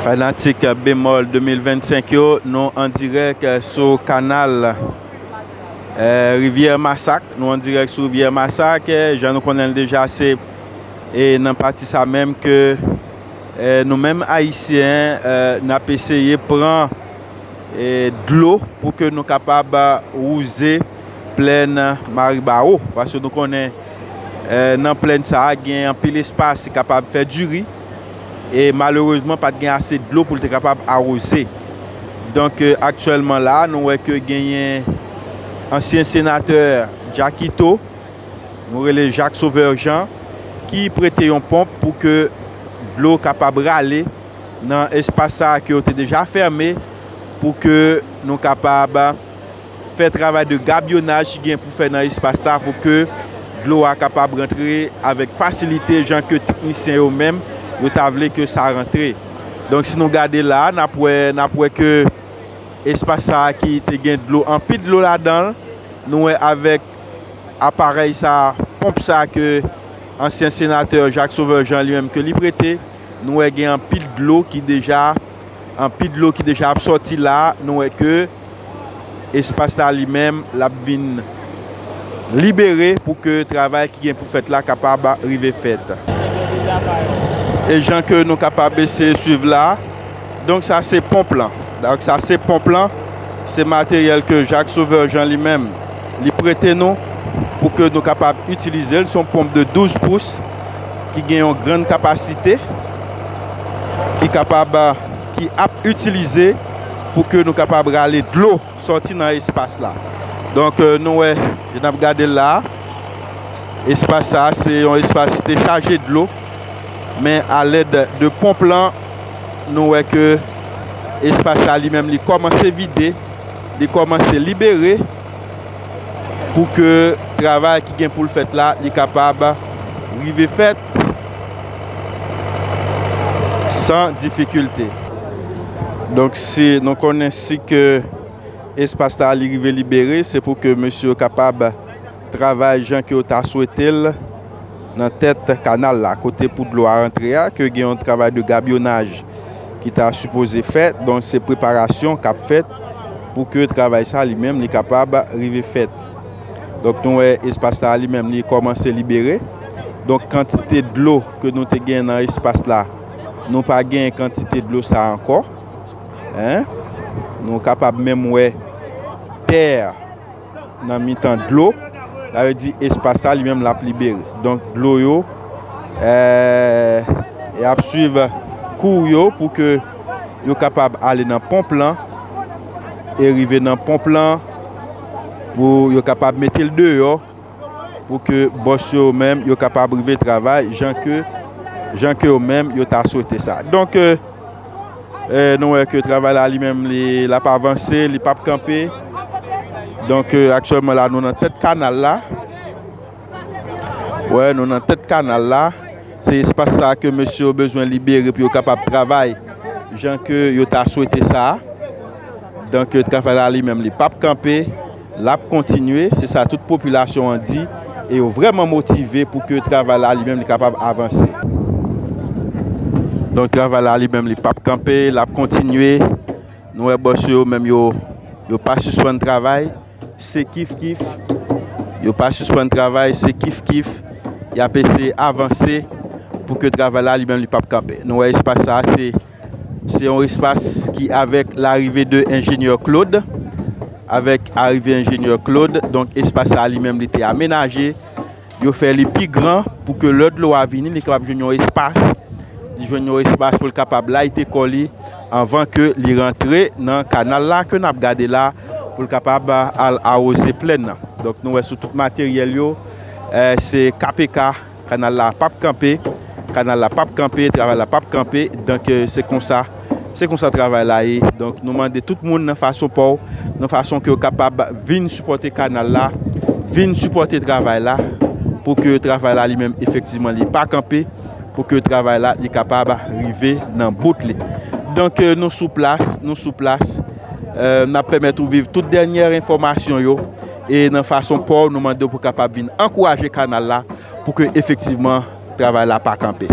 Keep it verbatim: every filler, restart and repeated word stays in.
Fanatik Bemòl de mil vennsenk yo, nou an dirèk sou kanal, eh, Rivyè Masak. Nou an dirèk sou Rivyè Masak. Eh, jan nou konnen l deja, se, eh, nan pati sa menm ke, eh, nou menm Ayisyen, eh, n ap eseye pran, eh, dlo pou ke nou kapab wouze plèn Maribawo. Paske nou konnen, eh, nan plèn sa a, gen anpil espas ki kapab fè diri. E malerezman, pa t gen ase dlo pou l te kapab awoze. Donk, eh, aktyèlman la, nou wè ke genyen ansyen senatè Jackito, nou rele Jacques Sauveur Jean, ki prete yon ponp pou ke dlo kapab rale nan espas sa a ke yo te deja fèmen, pou ke nou kapab fè travay de gabyonaj ki gen pou fè nan espas la pou ke dlo a kapab rantre avèk fasilite, jan ke teknisyen yo menm, yo ta vle ke sa rantre. Donk, si nou gade la, n ap wè, n ap wè ke espas sa a ki te gen dlo, anpil dlo ladan l, nou wè avèk aparèy sa, ponp sa ke ansyen senatè Jacques Sauveur Jean li menm ke li prete, nou wè gen anpil dlo ki deja, anpil dlo ki deja ap sòti la, nou wè ke espas la li menm, l ap vin libere pou ke travay ki gen pou fèt la kapab rive fèt. E jan ke nou kapab eseye swiv la, donk sa se ponp lan. Donk sa se ponp lan, se materyèl ke Jacques Sauveur Jean li menm, li prete nou pou ke nou kapab itilize l. Se yon ponp de douz pous ki gen yon grann kapasite, ki kapab, ki ap itilize pou ke nou kapab rale dlo sòti nan espas la. Donk, eh, nou wè, jan n ap gade l la, espas sa a, se yon espas ki te chaje dlo, men alèd de ponp lan, nou wè ke espas sa li menm, li kòmanse vide, li kòmanse libere pou ke travay ki gen pou l fèt la, li kapab rive fèt san difikilte. Donk, si nou konnen si ke espas la li rive libere, se pou ke mesye yo kapab travay jan ke yo ta swete l nan tèt kanal la, kote pou dlo a rantre a, ke gen yon travay de gabyonaj ki ta sipoze fèt. Donk, se preparasyon k ap fèt pou ke travay sa li menm li kapab rive fèt. Donk, nou wè espas la li menm li kòmanse libere. Donk, kantite dlo ke nou te gen nan espas la, nou pa gen kantite dlo sa ankò. Hein? Nou kapab menm wè tè nan mitan dlo. Sa vle di espas la li menm l ap libere. Donk, dlo yo, eh, y ap swiv kou yo pou ke yo kapab ale nan ponp lan e rive nan ponp lan pou yo kapab mete l deyò pou ke bòs yo menm yo kapab rive travay jan ke, jan ke yo menm yo ta swete sa. Donk, eh, eh, nou wè ke travay la li menm li, l ap avanse, li p ap kanpe. Donk, eh, aktyèlman la, nou nan tèt kanal la. Wè, nou nan tèt kanal la. Se espas sa ke mesye yo bezwen libere pou yo kapab travay jan ke yo ta swete sa. Donk, travay la li menm, li p ap kanpe, l ap kontinye. Se sa tout popilasyon an di. E yo vrèman motive pou ke travay la li menm, li kapab avanse. Donk, travay la li menm, li p ap kanpe, l ap kontinye. Nou wè bòs yo menm, yo, yo pa sispann travay. Se kif kif. Yo pa sispann travay, se kif kif. Y ap eseye avanse pou ke travay la li menm li p ap kanpe. Nou wè espas sa a, se, se yon espas ki avèk larive de enjenyè Claude, avèk arive enjenyè Claude, donk espas sa a li menm li te amenaje. Yo fè li pi gran pou ke lè dlo a vini, li kapab jwenn yon espas. Li jwenn yon espas pou l kapab layite kò li anvan ke li rantre nan kanal la ke n ap gade la, pou l kapab al awoze plèn nan. Donk, nou wè sou tout materyèl yo, eh, se K P K, kanal la p ap kanpe, kanal la p ap kanpe, travay la p ap kanpe. Donk, eh, se konsa, se konsa travay la ye. Donk, nou mande tout moun nan fason pa w, nan fason ke yo kapab vin sipòte kanal la, vin sipòte travay la, pou ke travay la li menm efektivman li pa kanpe, pou ke travay la li kapab rive nan bout li. Donk, eh, nou sou plas, nou sou plas. Eh, n ap pèmèt ou viv tout dènyè enfòmasyon yo. E nan fason pa w, nou mande w pou kapab vin ankouraje kanal la pou ke efektivman travay la pa kanpe.